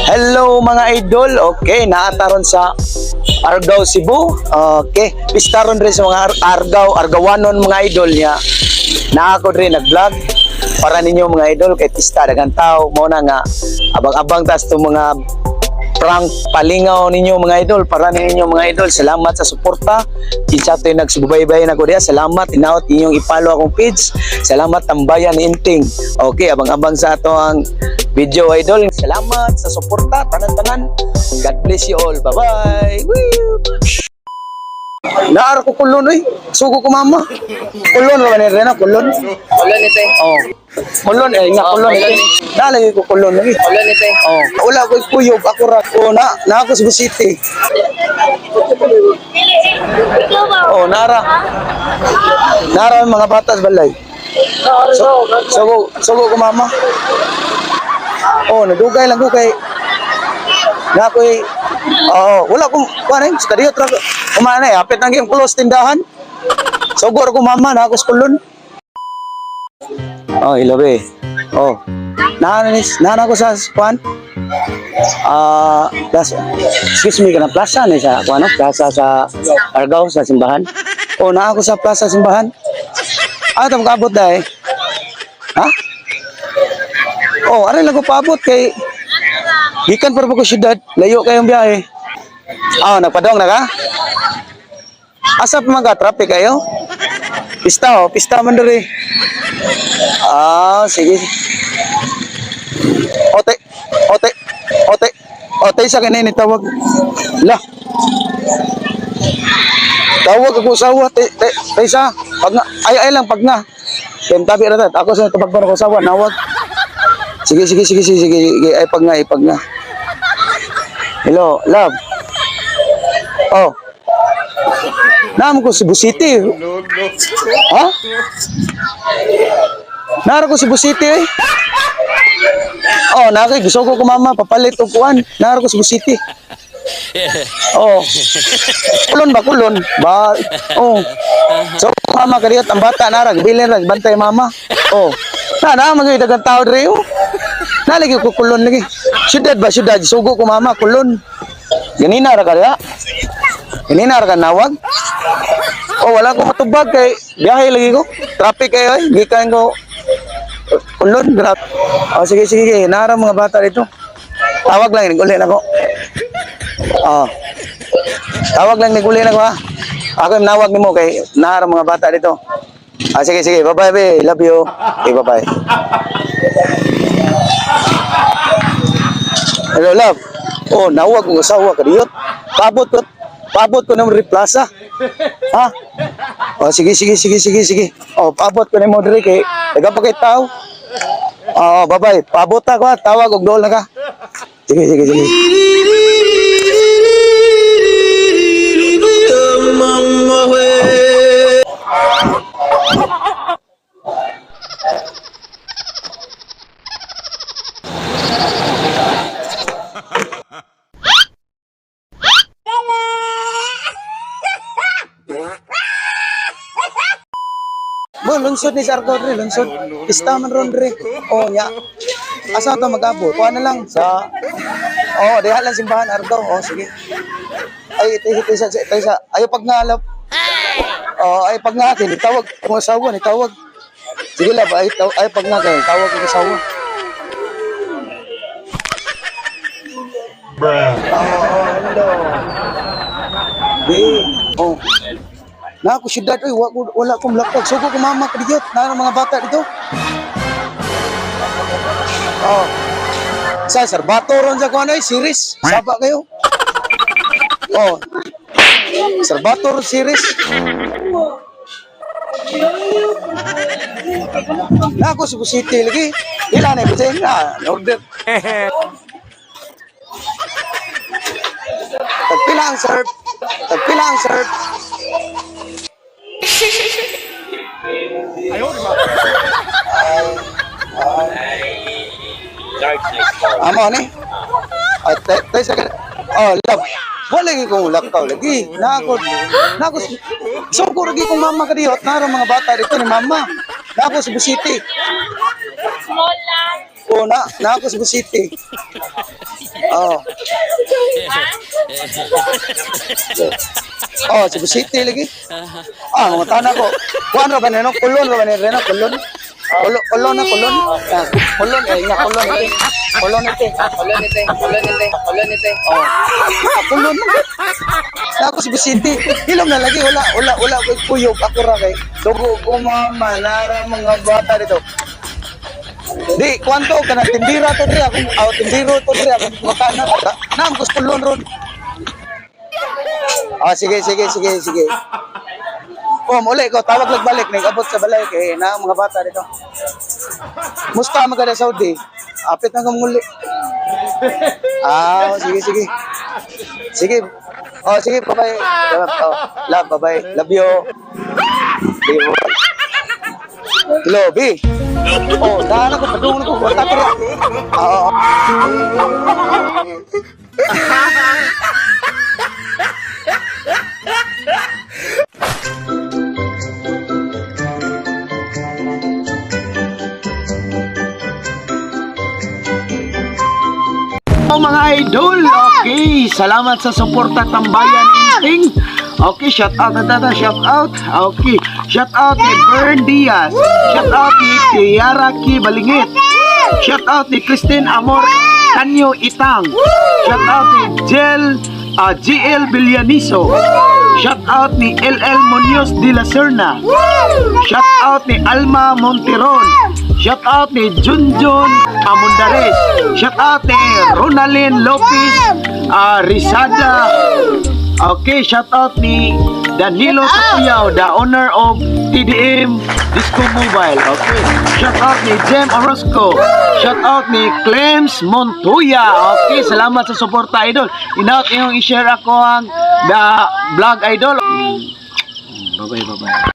Hello mga idol. Okay, naataron sa Argao, Cebu. Okay, pistaron rin sa mga Argao, Argawanon mga idol niya. Na ako rin nag-vlog para ninyo mga idol kay pista daghang tao mo na nga abang-abang tas itong mga prank palingaw ninyo mga idol para ninyo mga idol. Salamat sa suporta. Kinsa to'y nagsubaybay na ko diya. Salamat inaot inyong ipalo akong page. Salamat tambayan ni Inting. Okay, abang-abang sa ato ang video idol. Salamat sa suporta tanan-tanan. God bless you all. Bye bye. Naar ko kulon oy. Sugo ko mama. Kulon ra ni Rena, kulon. Kulon ito eh. Oh. Kulon eh nga kulon eh. Nalagi ko kulon lagi. Kulon ito eh. Oh, wala ko kuyog ako ra ko na na ako sa City. Oh, nara. Nara ang mga bata sa balay. So, sugo, sugo ko mama. Oh, nadugay lang ko kay na ako eh. Oo, wala ko kuan eh, sa kadiyot ra ko. Kumana eh, hapit nang yung close tindahan. Sugo ra ko mama na ako sa kulon. Oh, ilabi. Oh. Nana ko sa kuan. Ah, plaza. Excuse me, kana plaza ni sa kuan no? Plaza sa Argao sa simbahan. Oh, naa ko sa plaza simbahan. Ah, tamo kaabot dai. Ha? Oh, aray lang ko paabot kay gikan para ko syudad, layo kayong biyahe. Ah, nagpadong na ka? Asa pa man ka traffic kayo? Pista oh, pista man diri. Ah, sige. Ote, ote, ote, ote sa kanin tawag. La. Tawag ako usawa, te, te, te sa. Pag nga, ay ay lang pag nga. Kaya tabi ra tat. Ako sa tabag ko usawa, nawag. Sige, sige, sige, sige, sige, sige, ay pag nga, ay pag nga. Hello, love. Oh. Naam ko Cebu City. Ha? Nara ko Cebu City eh. Oh, naka gusto ko kumama papalit og kuan. Nara ko Cebu City. Oh. Kulon ba kulon? Ba oh. So mama kadiyot ang bata nara bilin ra bantay mama. Oh. Na na mga dagang tao diri oh. Nalagi ko kulon lagi. Syudad ba syudad sugo ko mama kulon. Ganina ra kaya. Ganina ra ka nawag. Oh, wala ko matubag kay biyahe lagi ko. Traffic kayo ay gikan ko kulon grabe. Oh, sige sige sige nara mga bata dito. Tawag lang naguli na ko. Oh. Tawag lang naguli na ko ha. Ako yung nawag nimo kay nara mga bata dito. Ah, sige sige, bye bye, love you. Okay, bye bye. Hello, love. Oh, nawag kong asawa kadiyot. Paabot ko ng Plaza. Ha? Oh, sige, sige, sige, sige, sige. Oh, paabot ko nimo diri kay daga pa kay tao. Oh, bye-bye. Paabot ta ko ha. Tawag og dool na ka. Sige, sige, sige. Bo, lungsod ni sa Argao diri, lungsod. Pista man ron diri. Oh, nya. Asa ta mag-abot? Kuha na lang sa Oh, diha lang simbahan Argao. Oh, sige. Ay, ito, ito, isa, ito, isa. Ayaw pag ngalap. Oh, ay pag nga akin, tawag kung asawa, ni tawag. Sige lang, ay, ay pag nga kayo, tawag kung asawa. Bruh. Oh, hello. Di, oh. Na ako syudad, oy, wala, wala akong lakag. Sugo ko mama kadiyot, na mga bata dito. Oh. Sa Sarbato ron sa kuan ay series. Saba kayo. Oh. Sarbato ron series. Na ako Cebu City lagi. Ila na kasi na order. Tagpila ang serve. Tagpila ang serve. Amo ni. Ay, tay tay sa Oh, love. Wala lagi kong lakaw lagi. Na ako, na ako, suko lagi kong mama kadiyot. Nara mga bata dito ni mama. Na ako Cebu City. Small lang. Oh, na ako sa Cebu City. Oh. Oh, Cebu City lagi. Ah, mga tana ko. Kuan ra ba ni no? Kulon ra ba ni Reno? Kulon. Kulon, kulon na kulon. Ah, kulon eh, nga kulon ite. Kulon ite. Kulon ite, kulon ite, kulon ite. Oh. Ah, kulon man. Na ako Cebu City. Hilom na lagi, wala wala wala koy kuyog, ako ra kay. Dugo ko, mama, nara mga bata dito. Di, kwanto ka na tindira to diri akong aw tindiro to diri akong makana. Naam ko sa kulon ron. Ah, sige, sige, sige, sige. Oh, muli ko, tawag lang balik, nag-abot sa balay kay na ang mga bata dito. Musta man ka na Saudi? Apit na kang muli. Ah, oh, sige, sige. Sige. Oh, sige, bye-bye. Oh, love, bye-bye. Love you. Sige, bye. Hello, B. Oh, daan ako, padung ako. Wala ko ra. Oo. Oh, mga idol, okay, salamat sa suporta, Tambayan Inting. Okay, shout out na tata, shout out. Okay, shout out ni Bern Diaz. Shout out ni Tiara Ki Balingit. Shout out ni Christine Amor Canyo Itang. Shout out ni Jel GL Villaniso. Shout out ni LL Munoz de la Serna. Shout out ni Alma Monteron. Shout out ni Junjun Amundares. Shout out ni Ronalyn Lopez Rizada. Okay, shout out ni Danilo Tapuyaw, the owner of TDM Disco Mobile. Okay, shout out ni Jem Orozco. Shout out ni Clems Montoya. Okay, salamat sa suporta, idol. Inaot inyong i-share ako ang the vlog, idol. Bye-bye, bye-bye.